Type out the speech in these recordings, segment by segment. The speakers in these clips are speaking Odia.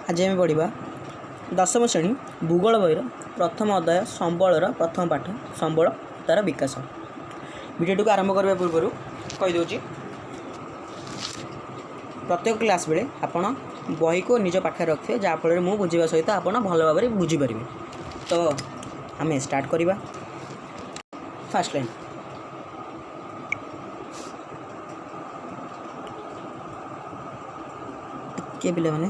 ଆଜି ଆମେ ପଢ଼ିବା ଦଶମ ଶ୍ରେଣୀ ଭୂଗୋଳ ବହିର ପ୍ରଥମ ଅଧ୍ୟାୟ ସମ୍ବଳର ପ୍ରଥମ ପାଠ ସମ୍ବଳ ତା'ର ବିକାଶ। ଭିଡ଼ିଓଟିକୁ ଆରମ୍ଭ କରିବା ପୂର୍ବରୁ କହିଦେଉଛି, ପ୍ରତ୍ୟେକ କ୍ଲାସ୍ ବେଳେ ଆପଣ ବହିକୁ ନିଜ ପାଖରେ ରଖିବେ, ଯାହାଫଳରେ ମୁଁ ବୁଝିବା ସହିତ ଆପଣ ଭଲ ଭାବରେ ବୁଝିପାରିବେ। ତ ଆମେ ଷ୍ଟାର୍ଟ କରିବା। ଫାର୍ଷ୍ଟ ଲାଇନ୍ ଟିକେ ପିଲାମାନେ।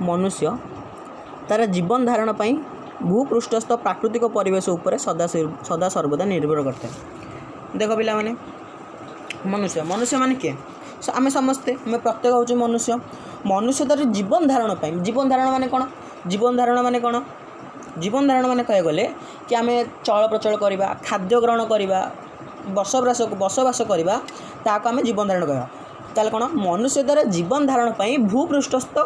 ମନୁଷ୍ୟ ତା'ର ଜୀବନ ଧାରଣ ପାଇଁ ଭୂପୃଷ୍ଠସ୍ଥ ପ୍ରାକୃତିକ ପରିବେଶ ଉପରେ ସଦା ସଦା ସର୍ବଦା ନିର୍ଭର କରିଥାଏ। ଦେଖ ପିଲାମାନେ, ମନୁଷ୍ୟ ମାନେ କିଏ? ଆମେ ସମସ୍ତେ, ଆମେ ପ୍ରତ୍ୟେକ ହେଉଛୁ ମନୁଷ୍ୟ। ମନୁଷ୍ୟ ତା'ର ଜୀବନ ଧାରଣ ପାଇଁ, ଜୀବନ ଧାରଣ ମାନେ କ'ଣ? ଜୀବନ ଧାରଣ ମାନେ କ'ଣ? ଜୀବନ ଧାରଣ ମାନେ କହିବାକୁ ଗଲେ କି ଆମେ ଚଳପ୍ରଚଳ କରିବା, ଖାଦ୍ୟ ଗ୍ରହଣ କରିବା, ବସବାସ କରିବା, ତାହାକୁ ଆମେ ଜୀବନ ଧାରଣ କହିବା। ତାହେଲେ କ'ଣ? ମନୁଷ୍ୟ ତା'ର ଜୀବନ ଧାରଣ ପାଇଁ ଭୂପୃଷ୍ଠସ୍ଥ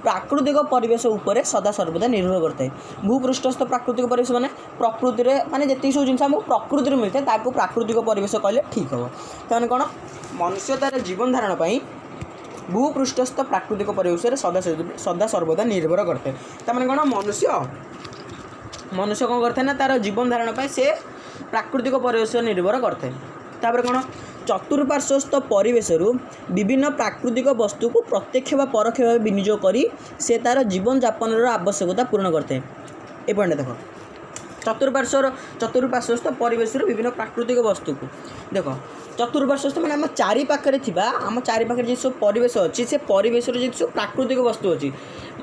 ପ୍ରାକୃତିକ ପରିବେଶ ଉପରେ ସଦା ସର୍ବଦା ନିର୍ଭର କରିଥାଏ। ଭୂପୃଷ୍ଠସ୍ଥ ପ୍ରାକୃତିକ ପରିବେଶ ମାନେ ପ୍ରକୃତିରେ, ମାନେ ଯେତିକି ସବୁ ଜିନିଷ ଆମକୁ ପ୍ରକୃତିରୁ ମିଳିଥାଏ, ତାକୁ ପ୍ରାକୃତିକ ପରିବେଶ କହିଲେ ଠିକ୍ ହେବ। ତାମାନେ କ'ଣ? ମନୁଷ୍ୟ ତା'ର ଜୀବନ ଧାରଣ ପାଇଁ ଭୂପୃଷ୍ଠସ୍ଥ ପ୍ରାକୃତିକ ପରିବେଶରେ ସଦା ସଦା ସର୍ବଦା ନିର୍ଭର କରିଥାଏ। ତାମାନେ କ'ଣ? ମନୁଷ୍ୟ କ'ଣ କରିଥାଏ ନା ତା'ର ଜୀବନ ଧାରଣ ପାଇଁ ସେ ପ୍ରାକୃତିକ ପରିବେଶ ନିର୍ଭର କରିଥାଏ। ତାପରେ କ'ଣ? ଚତୁଃପାର୍ଶ୍ୱସ୍ଥ ପରିବେଶରୁ ବିଭିନ୍ନ ପ୍ରାକୃତିକ ବସ୍ତୁକୁ ପ୍ରତ୍ୟକ୍ଷ ବା ପରୋକ୍ଷ ଭାବେ ବିନିଯୋଗ କରି ସେ ତା'ର ଜୀବନଯାପନର ଆବଶ୍ୟକତା ପୂରଣ କରିଥାଏ। ଏ ପଏଣ୍ଟଟା ଦେଖ, ଚତୁଃପାର୍ଶ୍ୱସ୍ଥ ପରିବେଶରୁ ବିଭିନ୍ନ ପ୍ରାକୃତିକ ବସ୍ତୁକୁ ଦେଖ। ଚତୁଃପାର୍ଶ୍ୱସ୍ଥ ମାନେ ଆମ ଚାରିପାଖରେ ଥିବା, ଆମ ଚାରିପାଖରେ ଯେ ସବୁ ପରିବେଶ ଅଛି, ସେ ପରିବେଶରେ ଯେତେ ସବୁ ପ୍ରାକୃତିକ ବସ୍ତୁ ଅଛି।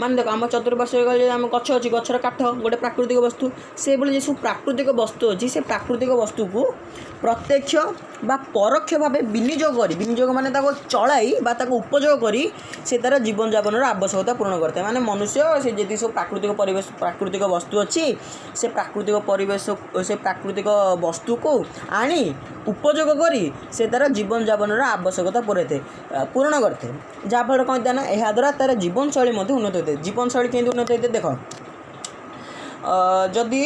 ମାନେ ଦେଖ, ଆମ ଚତୁଃପାର୍ଶ୍ୱରେ କହିଲେ ଆମ ଗଛ ଅଛି, ଗଛର କାଠ ଗୋଟେ ପ୍ରାକୃତିକ ବସ୍ତୁ। ସେଇଭଳି ଯେ ସବୁ ପ୍ରାକୃତିକ ବସ୍ତୁ ଅଛି, ସେ ପ୍ରାକୃତିକ ବସ୍ତୁକୁ ପ୍ରତ୍ୟକ୍ଷ ବା ପରୋକ୍ଷ ଭାବେ ବିନିଯୋଗ କରି, ବିନିଯୋଗ ମାନେ ତାକୁ ଚଳାଇ ବା ତାକୁ ଉପଯୋଗ କରି ସେ ତା'ର ଜୀବନଯାପନର ଆବଶ୍ୟକତା ପୂରଣ କରିଥାଏ। ମାନେ ମନୁଷ୍ୟ ସେ ଯେତିକି ସବୁ ପ୍ରାକୃତିକ ପରିବେଶ, ପ୍ରାକୃତିକ ବସ୍ତୁ ଅଛି, ସେ ପ୍ରାକୃତିକ ପରିବେଶ, ସେ ପ୍ରାକୃତିକ ବସ୍ତୁକୁ ଆଣି ଉପଯୋଗ କରି ସେ ତା'ର ଜୀବନଯାପନର ଆବଶ୍ୟକତା ପୂରାଇଥାଏ, ପୂରଣ କରିଥାଏ। ଯାହାଫଳରେ କ'ଣ ହେଇଥାଏ ନା ଏହାଦ୍ୱାରା ତା'ର ଜୀବନଶୈଳୀ ମଧ୍ୟ ଉନ୍ନତ ହୋଇଥାଏ। ଜୀବନଶୈଳୀ କେମିତି ଉନ୍ନତ ହୋଇଥାଏ? ଦେଖ, ଯଦି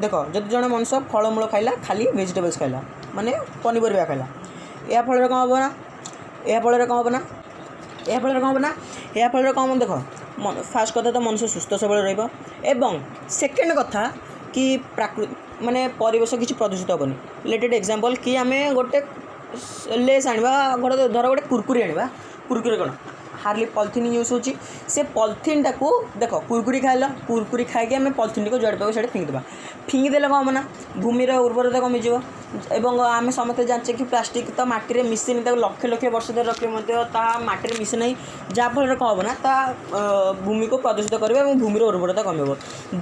ଦେଖ, ଯଦି ଜଣେ ମଣିଷ ଫଳମୂଳ ଖାଇଲା, ଖାଲି ଭେଜିଟେବଲ୍ସ ଖାଇଲା, ମାନେ ପନିପରିବା ଖାଇଲା, ଏହା ଫଳରେ କ'ଣ ହେବ ନା ଏହା ଫଳରେ କ'ଣ ହେବ ନା ଏହା ଫଳରେ କ'ଣ ହେବ ନା ଏହା ଫଳରେ କ'ଣ ହେବ? ଦେଖ, ଫାର୍ଷ୍ଟ କଥା ତ ମନୁଷ୍ୟ ସୁସ୍ଥ ସବଳ ରହିବ ଏବଂ ସେକେଣ୍ଡ କଥା କି ମାନେ ପରିବେଶ କିଛି ପ୍ରଦୂଷିତ ହେବନି। ଲେଟେଡ଼ ଏକ୍ଜାମ୍ପଲ୍ କି ଆମେ ଗୋଟେ ଲେସ୍ ଆଣିବା, ଧର ଗୋଟେ କୁରକୁରି ଆଣିବା। କୁରକୁରି କ'ଣ ହାର୍ଡ଼ଲି ପଲିଥିନ୍ ୟୁଜ୍ ହେଉଛି। ସେ ପଲିଥିନ୍ଟାକୁ ଦେଖ, କୁରକୁରି ଖାଇଲ, କୁରକୁରି ଖାଇକି ଆମେ ପଲିଥିନ୍ଟିକୁ ଯୁଆଡ଼େ ପାଇବ ସିଆଡ଼େ ଫିଙ୍ଗିଦେବା। ଫିଙ୍ଗିଦେଲେ କ'ଣ ହେବ ନା ଭୂମିର ଉର୍ବରତା କମିଯିବ। ଏବଂ ଆମେ ସମସ୍ତେ ଜାଣିଛେ କି ପ୍ଲାଷ୍ଟିକ୍ ତ ମାଟିରେ ମିଶେନି, ତାକୁ ଲକ୍ଷ ଲକ୍ଷ ବର୍ଷ ଧରି ରଖିଲେ ମଧ୍ୟ ତାହା ମାଟିରେ ମିଶେ ନାହିଁ। ଯାହାଫଳରେ କ'ଣ ହେବ ନା ତା ଭୂମିକୁ ପ୍ରଦୂଷିତ କରିବ ଏବଂ ଭୂମିର ଉର୍ବରତା କମିବ।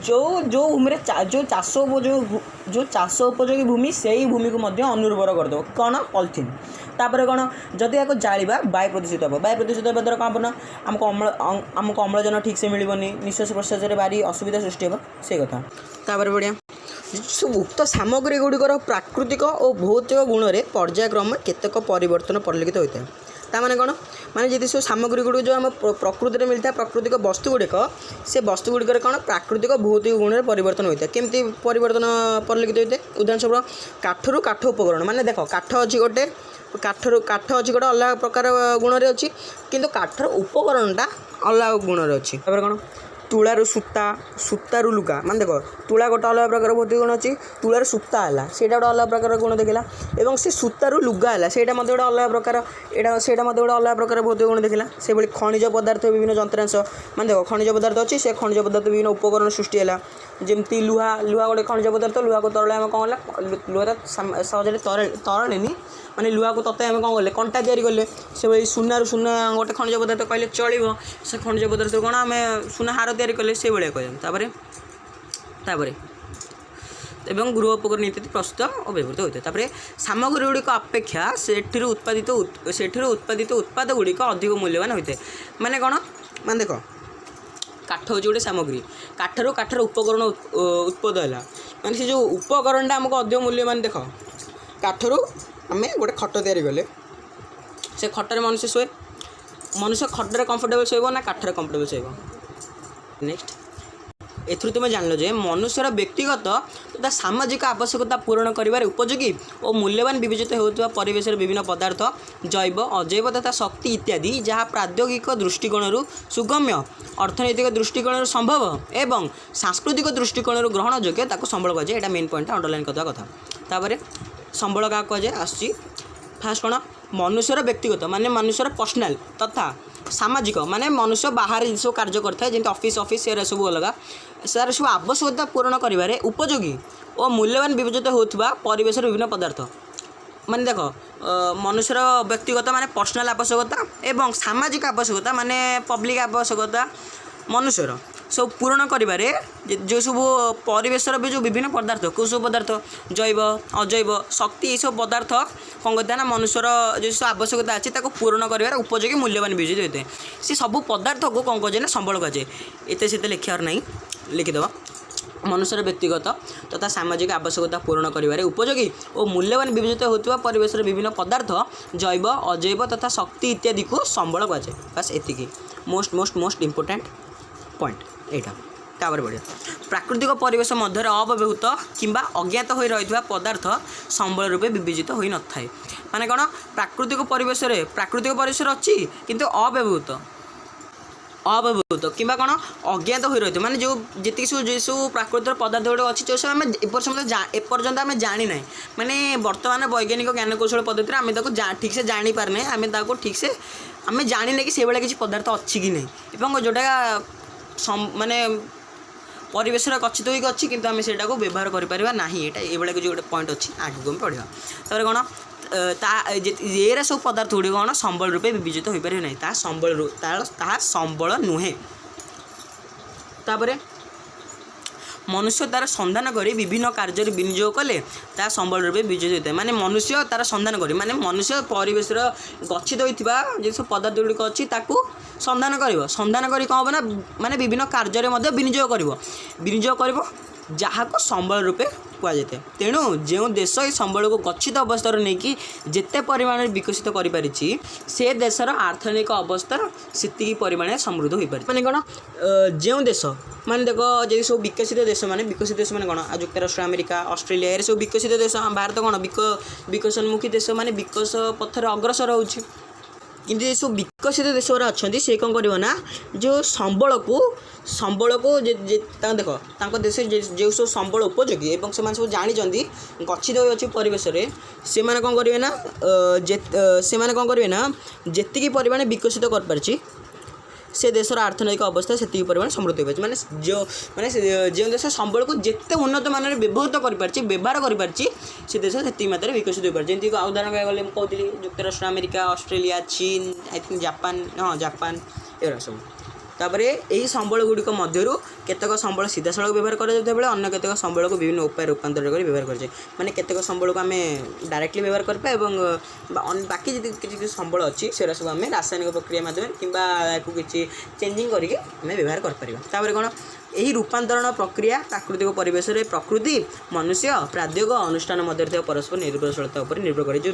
ଯେଉଁ ଯେଉଁ ଭୂମିରେ ଯେଉଁ ଚାଷ ଉପଯୋଗ, ଯେଉଁ ଚାଷ ଉପଯୋଗୀ ଭୂମି, ସେଇ ଭୂମିକୁ ମଧ୍ୟ ଅନୁର୍ବର କରିଦେବ କ'ଣ? ପଲିଥିନ୍। ତାପରେ କ'ଣ? ଯଦି ଏହାକୁ ଜାଳିବା, ବାୟୁ ପ୍ରଦୂଷିତ ହେବ। ବାୟୁ ପ୍ରଦୂଷିତ ହେବା ଦ୍ୱାରା କ'ଣ ହେବ ନା ଆମକୁ ଅମ୍ଳଜାନ ଠିକ୍ସେ ମିଳିବନି, ନିଶ୍ୱାସ ପ୍ରଶ୍ୱାସରେ ଭାରି ଅସୁବିଧା ସୃଷ୍ଟି ହେବ, ସେଇ କଥା। ତାପରେ ବଢ଼ିଆ ସବୁ ଉକ୍ତ ସାମଗ୍ରୀ ଗୁଡ଼ିକର ପ୍ରାକୃତିକ ଓ ଭୌତିକ ଗୁଣରେ ପର୍ଯ୍ୟାୟକ୍ରମେ କେତେକ ପରିବର୍ତ୍ତନ ପରିଲକ୍ଷିତ ହୋଇଥାଏ। ତା ମାନେ କ'ଣ? ମାନେ ଯଦି ସବୁ ସାମଗ୍ରୀ ଗୁଡ଼ିକ ଯେଉଁ ଆମ ପ୍ରକୃତିରେ ମିଳିଥାଏ, ପ୍ରାକୃତିକ ବସ୍ତୁ ଗୁଡ଼ିକ, ସେ ବସ୍ତୁ ଗୁଡ଼ିକରେ କ'ଣ ପ୍ରାକୃତିକ ଭୌତିକ ଗୁଣରେ ପରିବର୍ତ୍ତନ ହୋଇଥାଏ। କେମିତି ପରିବର୍ତ୍ତନ ପରିଲକ୍ଷିତ ହୋଇଥାଏ? ଉଦାହରଣ ସ୍ୱରୂପ କାଠରୁ କାଠ ଉପକରଣ। ମାନେ ଦେଖ, କାଠ ଅଛି ଗୋଟେ, କାଠରୁ କାଠ ଅଛି ଗୋଟେ ଅଲଗା ପ୍ରକାର ଗୁଣରେ ଅଛି, କିନ୍ତୁ କାଠର ଉପକରଣଟା ଅଲଗା ଗୁଣରେ ଅଛି। ତାପରେ କ'ଣ? ତୁଳାରୁ ସୂତା, ସୂତାରୁ ଲୁଗା। ମାନେ ଦେଖ, ତୁଳା ଗୋଟେ ଅଲଗା ପ୍ରକାର ଭୌତିକ ଗୁଣ ଅଛି, ତୁଳାରୁ ସୂତା ହେଲା, ସେଇଟା ଗୋଟେ ଅଲଗା ପ୍ରକାର ଗୁଣ ଦେଖିଲା, ଏବଂ ସେ ସୂତାରୁ ଲୁଗା ହେଲା, ସେଇଟା ମଧ୍ୟ ଗୋଟେ ଅଲଗା ପ୍ରକାର, ଏଇଟା ସେଇଟା ମଧ୍ୟ ଗୋଟେ ଅଲଗା ପ୍ରକାର ଭୌତିକ ଗୁଣ ଦେଖିଲା। ସେଭଳି ଖଣିଜ ପଦାର୍ଥ ବିଭିନ୍ନ ଯନ୍ତ୍ରାଂଶ। ମାନେ ଦେଖ, ଖଣିଜ ପଦାର୍ଥ ଅଛି, ସେ ଖଣିଜ ପଦାର୍ଥ ବିଭିନ୍ନ ଉପକରଣ ସୃଷ୍ଟି ହେଲା। ଯେମିତି ଲୁହା, ଲୁହା ଗୋଟେ ଖଣିଜ ପଦାର୍ଥ। ଲୁହାକୁ ତରଳେ ଆମେ କ'ଣ ହେଲା? ଲୁହା ତ ସହଜରେ ତରଳେନି। ମାନେ ଲୁହାକୁ ତତେଇ ଆମେ କ'ଣ କଲେ? କଣ୍ଟା ତିଆରି କଲେ। ସେଭଳି ସୁନାରୁ, ସୁନା ଗୋଟେ ଖଣିଜ ପଦାର୍ଥ କହିଲେ ଚଳିବ, ସେ ଖଣିଜ ପଦାର୍ଥ କ'ଣ ଆମେ ସୁନା ହାର ତିଆରି କଲେ, ସେଇଭଳିଆ କହିବା। ତାପରେ ଏବଂ ଗୃହ ଉପକରଣ ଇତ୍ୟାଦି ପ୍ରସ୍ତୁତ ଓ ବ୍ୟବହୃତ ହୋଇଥାଏ। ତାପରେ ସାମଗ୍ରୀ ଗୁଡ଼ିକ ଅପେକ୍ଷା ସେଠିରୁ ଉତ୍ପାଦିତ ଉତ୍ପାଦ ଗୁଡ଼ିକ ଅଧିକ ମୂଲ୍ୟବାନ ହୋଇଥାଏ। ମାନେ କ'ଣ? ମାନେ ଦେଖ, କାଠ ହେଉଛି ଗୋଟେ ସାମଗ୍ରୀ, କାଠରୁ କାଠର ଉପକରଣ ଉତ୍ପାଦ ହେଲା, ମାନେ ସେ ଯେଉଁ ଉପକରଣଟା ଆମକୁ ଅଧିକ ମୂଲ୍ୟବାନ। ଦେଖ, କାଠରୁ ଆମେ ଗୋଟେ ଖଟ ତିଆରି କଲେ, ସେ ଖଟରେ ମନୁଷ୍ୟ ଶୁଏ। ମନୁଷ୍ୟ ଖଟରେ କମ୍ଫର୍ଟେବଲ୍ ଶୋଇବ ନା କାଠରେ କମ୍ଫର୍ଟେବଲ୍ ଶୋଇବ? ନେକ୍ସଟ। ଏଥିରୁ ତୁମେ ଜାଣିଲ ଯେ ମନୁଷ୍ୟର ବ୍ୟକ୍ତିଗତ ତଥା ସାମାଜିକ ଆବଶ୍ୟକତା ପୂରଣ କରିବାରେ ଉପଯୋଗୀ ଓ ମୂଲ୍ୟବାନ ବିବେଚିତ ହେଉଥିବା ପରିବେଶର ବିଭିନ୍ନ ପଦାର୍ଥ, ଜୈବ, ଅଜୈବ ତଥା ଶକ୍ତି ଇତ୍ୟାଦି, ଯାହା ପ୍ରାଦ୍ୟୋଗିକ ଦୃଷ୍ଟିକୋଣରୁ ସୁଗମ୍ୟ, ଅର୍ଥନୈତିକ ଦୃଷ୍ଟିକୋଣରୁ ସମ୍ଭବ ଏବଂ ସାଂସ୍କୃତିକ ଦୃଷ୍ଟିକୋଣରୁ ଗ୍ରହଣଯୋଗ୍ୟ, ତାକୁ ସମ୍ବଳ କୁହାଯାଏ। ଏଇଟା ମେନ୍ ପଏଣ୍ଟଟା ଅଣ୍ଡରଲାଇନ୍ କରିଦେବା କଥା। ତାପରେ ସମ୍ବଳ କାହାକୁ କୁହାଯାଏ ଆସୁଛି। ଫାର୍ଷ୍ଟ କ'ଣ? ମନୁଷ୍ୟର ବ୍ୟକ୍ତିଗତ, ମାନେ ମନୁଷ୍ୟର ପର୍ସନାଲ୍, ତଥା ସାମାଜିକ, ମାନେ ମନୁଷ୍ୟ ବାହାରେ ସବୁ କାର୍ଯ୍ୟ କରିଥାଏ, ଯେମିତି ଅଫିସ୍ ଅଫିସ୍ ଏରା ସବୁ ଅଲଗା, ସେହାର ସବୁ ଆବଶ୍ୟକତା ପୂରଣ କରିବାରେ ଉପଯୋଗୀ ଓ ମୂଲ୍ୟବାନ ବିବେଚିତ ହେଉଥିବା ପରିବେଶର ବିଭିନ୍ନ ପଦାର୍ଥ। ମାନେ ଦେଖ, ମନୁଷ୍ୟର ବ୍ୟକ୍ତିଗତ ମାନେ ପର୍ସନାଲ୍ ଆବଶ୍ୟକତା ଏବଂ ସାମାଜିକ ଆବଶ୍ୟକତା, ମାନେ ପବ୍ଲିକ୍ ଆବଶ୍ୟକତା ମନୁଷ୍ୟର ସବୁ ପୂରଣ କରିବାରେ ଯେଉଁ ସବୁ ପରିବେଶର ବି ଯେଉଁ ବିଭିନ୍ନ ପଦାର୍ଥ, କେଉଁ ସବୁ ପଦାର୍ଥ, ଜୈବ, ଅଜୈବ, ଶକ୍ତି, ଏସବୁ ପଦାର୍ଥ କ'ଣ କରିଥାଏ ନା ମନୁଷ୍ୟର ଯେଉଁ ସବୁ ଆବଶ୍ୟକତା ଅଛି, ତାକୁ ପୂରଣ କରିବାର ଉପଯୋଗୀ, ମୂଲ୍ୟବାନ ବିବେଚିତ ହୋଇଥାଏ, ସେ ସବୁ ପଦାର୍ଥକୁ କ'ଣ କୁହାଯାଏ ନା ସମ୍ବଳ କୁହାଯାଏ। ଏତେ ସେତେ ଲେଖିବାର ନାହିଁ, ଲେଖିଦେବା। ମନୁଷ୍ୟର ବ୍ୟକ୍ତିଗତ ତଥା ସାମାଜିକ ଆବଶ୍ୟକତା ପୂରଣ କରିବାରେ ଉପଯୋଗୀ ଓ ମୂଲ୍ୟବାନ ବିବେଚିତ ହେଉଥିବା ପରିବେଶର ବିଭିନ୍ନ ପଦାର୍ଥ, ଜୈବ, ଅଜୈବ ତଥା ଶକ୍ତି ଇତ୍ୟାଦିକୁ ସମ୍ବଳ କୁହାଯାଏ। ବାସ୍, ଏତିକି most most most important point ଏଇଟା। ତାପରେ ବଢ଼ିଆ। ପ୍ରାକୃତିକ ପରିବେଶ ମଧ୍ୟରେ ଅବ୍ୟବହୃତ କିମ୍ବା ଅଜ୍ଞାତ ହୋଇ ରହିଥିବା ପଦାର୍ଥ ସମ୍ବଳ ରୂପେ ବିବେଚିତ ହୋଇନଥାଏ। ମାନେ କ'ଣ? ପ୍ରାକୃତିକ ପରିବେଶରେ ଅଛି, କିନ୍ତୁ ଅବ୍ୟବହୃତ କିମ୍ବା କ'ଣ ଅଜ୍ଞାତ ହୋଇ ରହିଥିବ। ମାନେ ଯେଉଁ ଯେତିକି ସବୁ ଯେଉଁ ସବୁ ପ୍ରାକୃତିକ ପଦାର୍ଥ ଗୁଡ଼ିକ ଅଛି, ଯେଉଁ ସବୁ ଆମେ ଏପର୍ଯ୍ୟନ୍ତ ଆମେ ଜାଣିନାହିଁ, ମାନେ ବର୍ତ୍ତମାନ ବୈଜ୍ଞାନିକ ଜ୍ଞାନକୌଶଳ ପଦ୍ଧତିରେ ଆମେ ତାକୁ ଠିକ୍ସେ ଜାଣିପାରୁନେ, ଆମେ ତାକୁ ଠିକ୍ସେ ଆମେ ଜାଣିନେ କି ସେଇଭଳିଆ କିଛି ପଦାର୍ଥ ଅଛି କି ନାହିଁ ଏବଂ ଯେଉଁଟା ମାନେ ପରିବେଶରେ ଗଚ୍ଛିତ ହୋଇକି ଅଛି, କିନ୍ତୁ ଆମେ ସେଇଟାକୁ ବ୍ୟବହାର କରିପାରିବା ନାହିଁ। ଏଇଟା ଏଇଭଳିଆ କିଛି ଗୋଟେ ପଏଣ୍ଟ ଅଛି, ଆଗକୁ ଆମେ ପଢ଼ିବା। ତାପରେ କ'ଣ? ତା ଏରା ସବୁ ପଦାର୍ଥ ଗୁଡ଼ିକ କ'ଣ ସମ୍ବଳ ରୂପେ ବିବେଚିତ ହୋଇପାରିବେ ନାହିଁ। ତାହା ସମ୍ବଳ ନୁହେଁ। ତାପରେ ମନୁଷ୍ୟ ତା'ର ସନ୍ଧାନ କରି ବିଭିନ୍ନ କାର୍ଯ୍ୟରେ ବିନିଯୋଗ କଲେ ତାହା ସମ୍ବଳ ରୂପେ ବିବେଚିତ ହୋଇଥାଏ। ମାନେ ମନୁଷ୍ୟ ତା'ର ସନ୍ଧାନ କରି, ମାନେ ମନୁଷ୍ୟ ପରିବେଶର ଗଚ୍ଛିତ ହୋଇଥିବା ଯେଉଁ ସବୁ ପଦାର୍ଥ ଗୁଡ଼ିକ ଅଛି, ତାକୁ ସନ୍ଧାନ କରିବ। ସନ୍ଧାନ କରି କ'ଣ ହେବ ନା ମାନେ ବିଭିନ୍ନ କାର୍ଯ୍ୟରେ ମଧ୍ୟ ବିନିଯୋଗ କରିବ, ଯାହାକୁ ସମ୍ବଳ ରୂପେ କୁହାଯାଇଥାଏ। ତେଣୁ ଯେଉଁ ଦେଶ ଏହି ସମ୍ବଳକୁ ଗଚ୍ଛିତ ଅବସ୍ଥାରୁ ନେଇକି ଯେତେ ପରିମାଣରେ ବିକଶିତ କରିପାରିଛି, ସେ ଦେଶର ଅର୍ଥନୈତିକ ଅବସ୍ଥା ସେତିକି ପରିମାଣରେ ସମୃଦ୍ଧ ହୋଇପାରିଛି। ମାନେ କ'ଣ? ଯେଉଁ ଦେଶ ମାନେ ଦେଖ, ଯଦି ସବୁ ବିକଶିତ ଦେଶ, ମାନେ ବିକଶିତ ଦେଶ ମାନେ କ'ଣ? ଆଉ ଯୁକ୍ତରାଷ୍ଟ୍ର ଆମେରିକା, ଅଷ୍ଟ୍ରେଲିଆ, ଏରେ ସବୁ ବିକଶିତ ଦେଶ। ଭାରତ କ'ଣ ବିକଶନମୁଖୀ ଦେଶ, ମାନେ ବିକାଶ ପଥରେ ଅଗ୍ରସର ହେଉଛି। କିନ୍ତୁ ଏସବୁ ବିକଶିତ ଦେଶ ଗୁଡ଼ା ଅଛନ୍ତି, ସେ କ'ଣ କରିବ ନା ଯେଉଁ ସମ୍ବଳକୁ ତାଙ୍କ ଦେଖ, ତାଙ୍କ ଦେଶରେ ଯେଉଁ ସବୁ ସମ୍ବଳ ଉପଯୋଗୀ ଏବଂ ସେମାନେ ସବୁ ଜାଣିଛନ୍ତି ଗଚ୍ଛିତ ହୋଇ ଅଛି ପରିବେଶରେ, ସେମାନେ କ'ଣ କରିବେ ନା ଯେତିକି ପରିମାଣରେ ବିକଶିତ କରିପାରିଛି, ସେ ଦେଶର ଅର୍ଥନୈତିକ ଅବସ୍ଥା ସେତିକି ପରିମାଣ ସମୃଦ୍ଧ ହୋଇପାରିଛି। ମାନେ ଯେଉଁ ମାନେ ସେ ଯେଉଁ ଦେଶ ସମ୍ବଳକୁ ଯେତେ ଉନ୍ନତ ମାନରେ ବ୍ୟବହୃତ କରିପାରିଛି, ବ୍ୟବହାର କରିପାରିଛି, ସେ ଦେଶ ସେତିକି ମାତ୍ରାରେ ବିକଶିତ ହୋଇପାରିଛି। ଯେମିତି ଆଉ ଉଦାହରଣ କହିବାକୁ ଗଲେ ମୁଁ କହୁଥିଲି ଯୁକ୍ତରାଷ୍ଟ୍ର ଆମେରିକା, ଅଷ୍ଟ୍ରେଲିଆ, ଚୀନ, I think Japan, ହଁ ଜାପାନ, ଏଗୁଡ଼ା ସବୁ। ତାପରେ ଏହି ସମ୍ବଳ ଗୁଡ଼ିକ ମଧ୍ୟରୁ କେତେକ ସମ୍ବଳ ସିଧାସଳଖ ବ୍ୟବହାର କରାଯାଉଥିବା ବେଳେ ଅନ୍ୟ କେତେକ ସମ୍ବଳକୁ ବିଭିନ୍ନ ଉପାୟରେ ରୂପାନ୍ତର କରି ବ୍ୟବହାର କରାଯାଏ। ମାନେ କେତେକ ସମ୍ବଳକୁ ଆମେ ଡାଇରେକ୍ଟଲି ବ୍ୟବହାର କରିପାରିବା ଏବଂ ବାକି ଯେତିକି କିଛି କିଛି ସମ୍ବଳ ଅଛି, ସେଗୁଡ଼ା ସବୁ ଆମେ ରାସାୟନିକ ପ୍ରକ୍ରିୟା ମାଧ୍ୟମରେ କିମ୍ବା ଏହାକୁ କିଛି ଚେଞ୍ଜିଂ କରିକି ଆମେ ବ୍ୟବହାର କରିପାରିବା। ତାପରେ କ'ଣ? ଏହି ରୂପାନ୍ତରଣ ପ୍ରକ୍ରିୟା ପ୍ରାକୃତିକ ପରିବେଶରେ ପ୍ରକୃତି, ମନୁଷ୍ୟ, ପ୍ରାଦ୍ୟୋଗ ଅନୁଷ୍ଠାନ ମଧ୍ୟରେ ଥିବା ପରସ୍ପର ନିର୍ଭରଶୀଳତା ଉପରେ ନିର୍ଭର କରେ। ଯେଉଁ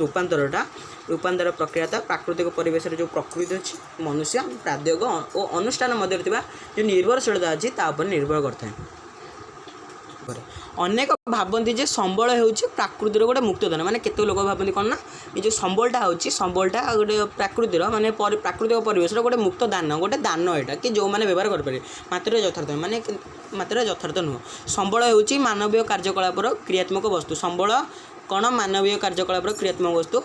ରୂପାନ୍ତର ପ୍ରକ୍ରିୟାଟା ପ୍ରାକୃତିକ ପରିବେଶରେ ଯେଉଁ ପ୍ରକୃତି ଅଛି, ମନୁଷ୍ୟ, ପ୍ରାଦ୍ୟୋଗ ଓ ଅନୁଷ୍ଠାନ ମଧ୍ୟରେ ଥିବା ଯେଉଁ ନିର୍ଭରଶୀଳତା ଅଛି, ତା ଉପରେ ନିର୍ଭର କରିଥାଏ। ପରେ ଅନେକ ଭାବନ୍ତି ଯେ ସମ୍ବଳ ହେଉଛି ପ୍ରାକୃତିର ଗୋଟେ ମୁକ୍ତଦାନ। ମାନେ କେତେ ଲୋକ ଭାବନ୍ତି କ'ଣ ନା ଏ ଯେଉଁ ସମ୍ବଳଟା ହେଉଛି, ସମ୍ବଳଟା ଗୋଟେ ପ୍ରାକୃତିର, ମାନେ ପ୍ରାକୃତିକ ପରିବେଶର ଗୋଟେ ମୁକ୍ତ ଦାନ, ଗୋଟେ ଦାନ ଏଇଟା କି ଯେଉଁମାନେ ବ୍ୟବହାର କରିପାରିବେ। ମାତ୍ର ଯଥାର୍ଥ ମାନେ ମାତ୍ର ଯଥାର୍ଥ ନୁହଁ। ସମ୍ବଳ ହେଉଛି ମାନବୀୟ କାର୍ଯ୍ୟକଳାପର କ୍ରିୟାତ୍ମକ ବସ୍ତୁ। ସମ୍ବଳ କ'ଣ? ମାନବୀୟ କାର୍ଯ୍ୟକଳାପର କ୍ରିୟାତ୍ମକ ବସ୍ତୁ।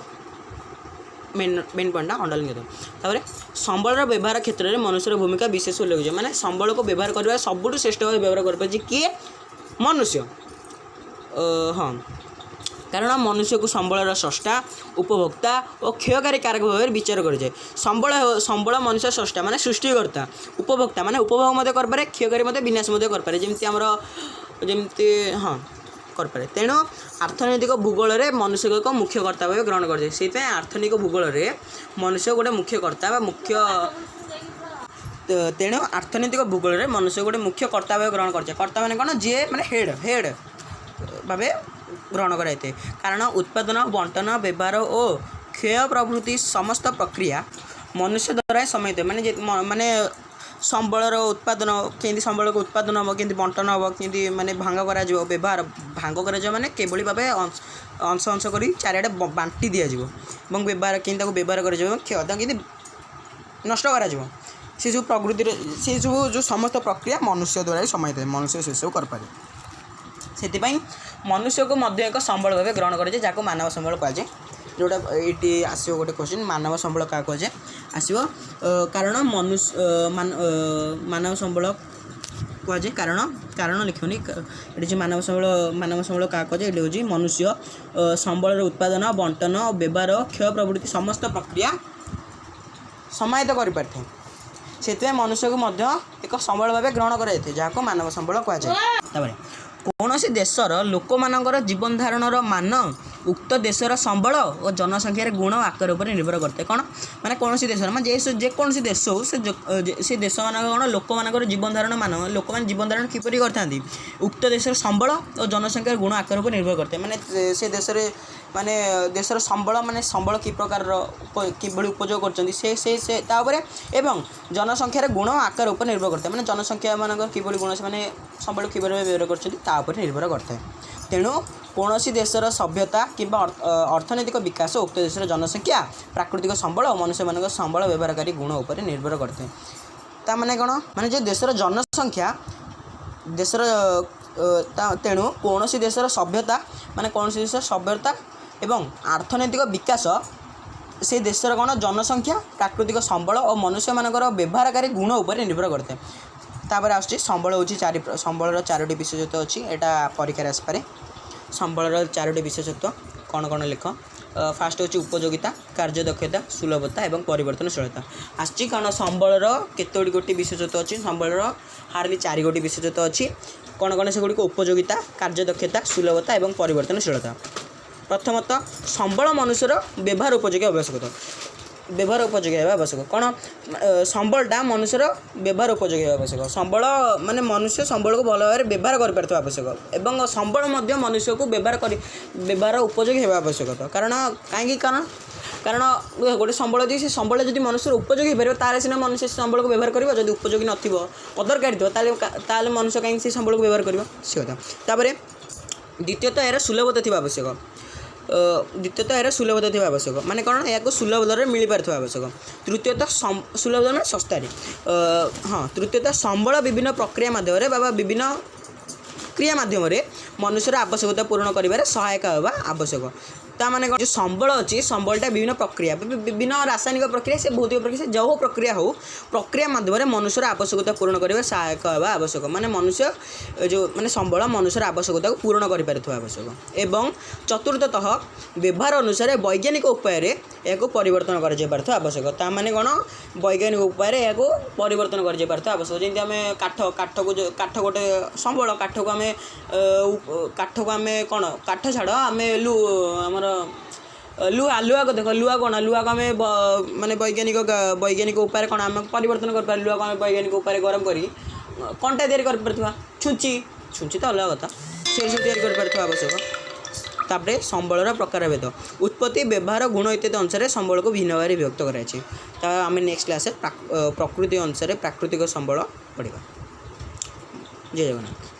ମେନ୍ ମେନ୍ ପଏଣ୍ଟଟା ଅଣ୍ଡରଲାଇନ୍ କରିଦେବ। ତାପରେ ସମ୍ବଳର ବ୍ୟବହାର କ୍ଷେତ୍ରରେ ମନୁଷ୍ୟର ଭୂମିକା ବିଶେଷ ଉଲ୍ଲେଖଯୋଗ୍ୟ। ମାନେ ସମ୍ବଳକୁ ବ୍ୟବହାର କରିବା ସବୁଠୁ ଶ୍ରେଷ୍ଠ ଭାବେ ବ୍ୟବହାର କରିପାରିଛି କିଏ? ମନୁଷ୍ୟ। ହଁ, କାରଣ ମନୁଷ୍ୟକୁ ସମ୍ବଳର ସ୍ରଷ୍ଟା, ଉପଭୋକ୍ତା ଓ କ୍ଷୟକାରୀ କାରକ ଭାବରେ ବିଚାର କରାଯାଏ। ସମ୍ବଳ ମନୁଷ୍ୟ ସ୍ରଷ୍ଟା ମାନେ ସୃଷ୍ଟିକର୍ତ୍ତା, ଉପଭୋକ୍ତା ମାନେ ଉପଭୋଗ ମଧ୍ୟ କରିପାରେ, କ୍ଷୟକାରୀ ମଧ୍ୟ, ବିନାଶ ମଧ୍ୟ କରିପାରେ, ଯେମିତି ଆମର ଯେମିତି ହଁ କରିପାରେ। ତେଣୁ ଅର୍ଥନୈତିକ ଭୂଗୋଳରେ ମନୁଷ୍ୟକୁ ଏକ ମୁଖ୍ୟ କର୍ତ୍ତା ଭାବେ ଗ୍ରହଣ କରାଯାଏ। ସେଇଥିପାଇଁ ଅର୍ଥନୈତିକ ଭୂଗୋଳରେ ମନୁଷ୍ୟ ଗୋଟେ ମୁଖ୍ୟ କର୍ତ୍ତା ବା ମୁଖ୍ୟ ତେଣୁ ଅର୍ଥନୈତିକ ଭୂଗୋଳରେ ମନୁଷ୍ୟ ଗୋଟେ ମୁଖ୍ୟ କର୍ତ୍ତା ଭାବେ ଗ୍ରହଣ କରାଯାଏ। କର୍ତ୍ତା ମାନେ କ'ଣ? ଯିଏ ମାନେ ହେଡ଼୍ ହେଡ଼୍ ଭାବେ ଗ୍ରହଣ କରାଯାଇଥାଏ। କାରଣ ଉତ୍ପାଦନ, ବଣ୍ଟନ, ବ୍ୟବହାର ଓ କ୍ଷୟ ପ୍ରଭୃତି ସମସ୍ତ ପ୍ରକ୍ରିୟା ମନୁଷ୍ୟ ଦ୍ୱାରା ହିଁ ସମନ୍ୱିତ। ମାନେ ମାନେ ସମ୍ବଳର ଉତ୍ପାଦନ କେମିତି, ସମ୍ବଳକୁ ଉତ୍ପାଦନ ହେବ କେମିତି, ବଣ୍ଟନ ହେବ କେମିତି, ମାନେ ଭାଙ୍ଗ କରାଯିବ, ବ୍ୟବହାର ଭାଙ୍ଗ କରାଯିବ, ମାନେ କିଭଳି ଭାବେ ଅଂଶ ଅଂଶ କରି ଚାରିଆଡ଼େ ବାଣ୍ଟି ଦିଆଯିବ ଏବଂ ବ୍ୟବହାର କେମିତି, ତାକୁ ବ୍ୟବହାର କରାଯିବ ଏବଂ କ୍ଷୟ, ତାକୁ କେମିତି ନଷ୍ଟ କରାଯିବ, ସେସବୁ ପ୍ରକୃତିରେ ସେସବୁ ଯେଉଁ ସମସ୍ତ ପ୍ରକ୍ରିୟା ମନୁଷ୍ୟ ଦ୍ୱାରା ହିଁ ସମାହିତ, ମନୁଷ୍ୟ ସେସବୁ କରିପାରେ। ସେଥିପାଇଁ ମନୁଷ୍ୟକୁ ମଧ୍ୟ ଏକ ସମ୍ବଳ ଭାବେ ଗ୍ରହଣ କରାଯାଏ, ଯାହାକୁ ମାନବ ସମ୍ବଳ କୁହାଯାଏ। ଯେଉଁଟା ଏଇଠି ଆସିବ ଗୋଟେ କ୍ୱେଶ୍ଚିନ୍, ମାନବ ସମ୍ବଳ କାହାକୁ କୁହାଯାଏ ଆସିବ। କାରଣ ମନୁଷ୍ୟ ମାନବ ସମ୍ବଳ କୁହାଯାଏ କାରଣ, କାରଣ ଲେଖିବନି ଏଠି ଯେଉଁ ମାନବ ସମ୍ବଳ, ମାନବ ସମ୍ବଳ କାହାକୁ କୁହାଯାଏ? ଏଠି ହେଉଛି ମନୁଷ୍ୟ ସମ୍ବଳର ଉତ୍ପାଦନ, ବଣ୍ଟନ, ବ୍ୟବହାର, କ୍ଷୟ ପ୍ରଭୃତି ସମସ୍ତ ପ୍ରକ୍ରିୟା ସମାହିତ କରିପାରିଥାଏ। ସେଥିପାଇଁ ମନୁଷ୍ୟକୁ ମଧ୍ୟ ଏକ ସମ୍ବଳ ଭାବେ ଗ୍ରହଣ କରାଯାଇଥାଏ, ଯାହାକୁ ମାନବ ସମ୍ବଳ କୁହାଯାଏ। ତାପରେ କୌଣସି ଦେଶର ଲୋକମାନଙ୍କର ଜୀବନ ଧାରଣର ମାନ ଉକ୍ତ ଦେଶର ସମ୍ବଳ ଓ ଜନସଂଖ୍ୟାର ଗୁଣ ଆକାର ଉପରେ ନିର୍ଭର କରିଥାଏ। କ'ଣ ମାନେ କୌଣସି ଦେଶର, ମାନେ ଯେକୌଣସି ଦେଶ ହଉ, ସେ ଦେଶମାନଙ୍କ କ'ଣ ଲୋକମାନଙ୍କର ଜୀବନ ଧାରଣ ମାନ, ଲୋକମାନେ ଜୀବନ ଧାରଣ କିପରି କରିଥାନ୍ତି, ଉକ୍ତ ଦେଶର ସମ୍ବଳ ଓ ଜନସଂଖ୍ୟାର ଗୁଣ ଆକାର ଉପରେ ନିର୍ଭର କରିଥାଏ। ମାନେ ସେ ଦେଶରେ, ମାନେ ଦେଶର ସମ୍ବଳ, ମାନେ ସମ୍ବଳ କି ପ୍ରକାରର, କିଭଳି ଉପଯୋଗ କରୁଛନ୍ତି ସେ ସେ ସେ ତା ଉପରେ ଏବଂ ଜନସଂଖ୍ୟାର ଗୁଣ ଆକାର ଉପରେ ନିର୍ଭର କରିଥାଏ। ମାନେ ଜନସଂଖ୍ୟା ମାନଙ୍କର କିଭଳି ଗୁଣ, ସେମାନେ ସମ୍ବଳ କିଭଳି ଭାବେ ବ୍ୟବହାର କରୁଛନ୍ତି, ତା ଉପରେ ନିର୍ଭର କରିଥାଏ। ତେଣୁ କୌଣସି ଦେଶର ସଭ୍ୟତା କିମ୍ବା ଅର୍ଥନୈତିକ ବିକାଶ ଉକ୍ତ ଦେଶର ଜନସଂଖ୍ୟା, ପ୍ରାକୃତିକ ସମ୍ବଳ ଓ ମନୁଷ୍ୟମାନଙ୍କ ସମ୍ବଳ ବ୍ୟବହାରକାରୀ ଗୁଣ ଉପରେ ନିର୍ଭର କରିଥାଏ। ତା ମାନେ କ'ଣ? ମାନେ ଯେଉଁ ଦେଶର ଜନସଂଖ୍ୟା ଦେଶର ତେଣୁ କୌଣସି ଦେଶର ସଭ୍ୟତା, ମାନେ କୌଣସି ଦେଶର ସଭ୍ୟତା ଏବଂ ଅର୍ଥନୈତିକ ବିକାଶ ସେ ଦେଶର କ'ଣ ଜନସଂଖ୍ୟା, ପ୍ରାକୃତିକ ସମ୍ବଳ ଓ ମନୁଷ୍ୟମାନଙ୍କର ବ୍ୟବହାରକାରୀ ଗୁଣ ଉପରେ ନିର୍ଭର କରିଥାଏ। ତାପରେ ଆସୁଛି ସମ୍ବଳ ହେଉଛି ଚାରି, ସମ୍ବଳର ଚାରୋଟି ବିଶେଷତ୍ୱ ଅଛି। ଏଇଟା ପରୀକ୍ଷାରେ ଆସିପାରେ। ସମ୍ବଳର ଚାରୋଟି ବିଶେଷତ୍ୱ କ'ଣ କ'ଣ ଲେଖ। ଫାଷ୍ଟ ହେଉଛି ଉପଯୋଗିତା, କାର୍ଯ୍ୟଦକ୍ଷତା, ସୁଲଭତା ଏବଂ ପରିବର୍ତ୍ତନଶୀଳତା। ଆସିଛି କାରଣ ସମ୍ବଳର କେତୋଟି ଗୋଟି ବିଶେଷତ୍ୱ ଅଛି? ସମ୍ବଳର ହାର୍ଡ଼ଲି ଚାରି ଗୋଟି ବିଶେଷତ୍ୱ ଅଛି। କ'ଣ କ'ଣ ସେଗୁଡ଼ିକ? ଉପଯୋଗିତା, କାର୍ଯ୍ୟଦକ୍ଷତା, ସୁଲଭତା ଏବଂ ପରିବର୍ତ୍ତନଶୀଳତା। ପ୍ରଥମତଃ ସମ୍ବଳ ମନୁଷ୍ୟର ବ୍ୟବହାର ଉପଯୋଗୀ ଆବଶ୍ୟକତା, ବ୍ୟବହାର ଉପଯୋଗୀ ହେବା ଆବଶ୍ୟକ। କ'ଣ ସମ୍ବଳଟା ମନୁଷ୍ୟର ବ୍ୟବହାର ଉପଯୋଗୀ ହେବା ଆବଶ୍ୟକ। ସମ୍ବଳ ମାନେ ମନୁଷ୍ୟ ସମ୍ବଳକୁ ଭଲ ଭାବରେ ବ୍ୟବହାର କରିପାରୁଥିବା ଆବଶ୍ୟକ ଏବଂ ସମ୍ବଳ ମଧ୍ୟ ମନୁଷ୍ୟକୁ ବ୍ୟବହାର କରି ବ୍ୟବହାର ଉପଯୋଗୀ ହେବା ଆବଶ୍ୟକତା। କାରଣ କାହିଁକି? କାରଣ ଗୋଟେ ସମ୍ବଳ ଯଦି, ସେ ସମ୍ବଳ ଯଦି ମନୁଷ୍ୟର ଉପଯୋଗୀ ହେଇପାରିବ, ତାହେଲେ ସିନା ମନୁଷ୍ୟ ସେ ସମ୍ବଳକୁ ବ୍ୟବହାର କରିବ। ଯଦି ଉପଯୋଗୀ ନଥିବ, ଅଦରକାରୀ ଥିବ, ତାହେଲେ ମନୁଷ୍ୟ କାହିଁକି ସେ ସମ୍ବଳକୁ ବ୍ୟବହାର କରିବ? ସେ କଥା। ତାପରେ ଦ୍ୱିତୀୟତଃ ଏହାର ସୁଲଭତା ଥିବା ଆବଶ୍ୟକ। ଦ୍ୱିତୀୟତଃ ଏହାର ସୁଲଭତା ଥିବା ଆବଶ୍ୟକ ମାନେ କ'ଣ? ଏହାକୁ ସୁଲଭ ଦରରେ ମିଳିପାରୁଥିବା ଆବଶ୍ୟକ। ତୃତୀୟତଃ ସୁଲଭ ଦର ମାନେ ଶସ୍ତାରେ। ହଁ, ତୃତୀୟତଃ ସମ୍ବଳ ବିଭିନ୍ନ ପ୍ରକ୍ରିୟା ମାଧ୍ୟମରେ ବା ବିଭିନ୍ନ କ୍ରିୟା ମାଧ୍ୟମରେ ମନୁଷ୍ୟର ଆବଶ୍ୟକତା ପୂରଣ କରିବାରେ ସହାୟକ ହେବା ଆବଶ୍ୟକ। ତା ମାନେ କ'ଣ? ଯେଉଁ ସମ୍ବଳ ଅଛି, ସମ୍ବଳଟା ବିଭିନ୍ନ ପ୍ରକ୍ରିୟା, ବିଭିନ୍ନ ରାସାୟନିକ ପ୍ରକ୍ରିୟା, ସେ ଭୌତିକ ପ୍ରକ୍ରିୟା, ସେ ଯେଉଁ ପ୍ରକ୍ରିୟା ହେଉ, ପ୍ରକ୍ରିୟା ମାଧ୍ୟମରେ ମନୁଷ୍ୟର ଆବଶ୍ୟକତା ପୂରଣ କରିବାରେ ସହାୟକ ହେବା ଆବଶ୍ୟକ। ମାନେ ମନୁଷ୍ୟ ଯେଉଁ, ମାନେ ସମ୍ବଳ ମନୁଷ୍ୟର ଆବଶ୍ୟକତାକୁ ପୂରଣ କରିପାରୁଥିବା ଆବଶ୍ୟକ। ଏବଂ ଚତୁର୍ଥତଃ ବ୍ୟବହାର ଅନୁସାରେ ବୈଜ୍ଞାନିକ ଉପାୟରେ ଏହାକୁ ପରିବର୍ତ୍ତନ କରାଯାଇପାରୁଥିବା ଆବଶ୍ୟକ। ତା ମାନେ କ'ଣ? ବୈଜ୍ଞାନିକ ଉପାୟରେ ଏହାକୁ ପରିବର୍ତ୍ତନ କରାଯାଇପାରୁଥିବା ଆବଶ୍ୟକ। ଯେମିତି ଆମେ କାଠ, କାଠକୁ, କାଠ ଗୋଟେ ସମ୍ବଳ, କାଠକୁ ଆମେ କ'ଣ, କାଠ ଛାଡ଼, ଆମେ ଆମର ଲୁହା, ଲୁହାକୁ ଦେଖ। ଲୁହା କ'ଣ? ଲୁହାକୁ ଆମେ ମାନେ ବୈଜ୍ଞାନିକ ଉପାୟରେ କ'ଣ ଆମେ ପରିବର୍ତ୍ତନ କରିପାରିବା? ଲୁହାକୁ ଆମେ ବୈଜ୍ଞାନିକ ଉପାୟରେ ଗରମ କରିକି କଣ୍ଟା ତିଆରି କରିପାରୁଥିବା, ଛୁଞ୍ଚି, ଛୁଞ୍ଚି ତ ଅଲଗା କଥା, ସେ ସବୁ ତିଆରି କରିପାରୁଥିବା ଆବଶ୍ୟକ। ତାପରେ ସମ୍ବଳର ପ୍ରକାରଭେଦ, ଉତ୍ପତ୍ତି, ବ୍ୟବହାର, ଗୁଣ ଇତ୍ୟାଦି ଅନୁସାରେ ସମ୍ବଳକୁ ଭିନ୍ନ ଭାବରେ ବିଭକ୍ତ କରାଯାଇଛି। ତା ଆମେ ନେକ୍ସଟ କ୍ଲାସରେ ପ୍ରକୃତି ଅନୁସାରେ ପ୍ରାକୃତିକ ସମ୍ବଳ ପଢ଼ିବା। ଜୟ ଜଗନ୍ନାଥ।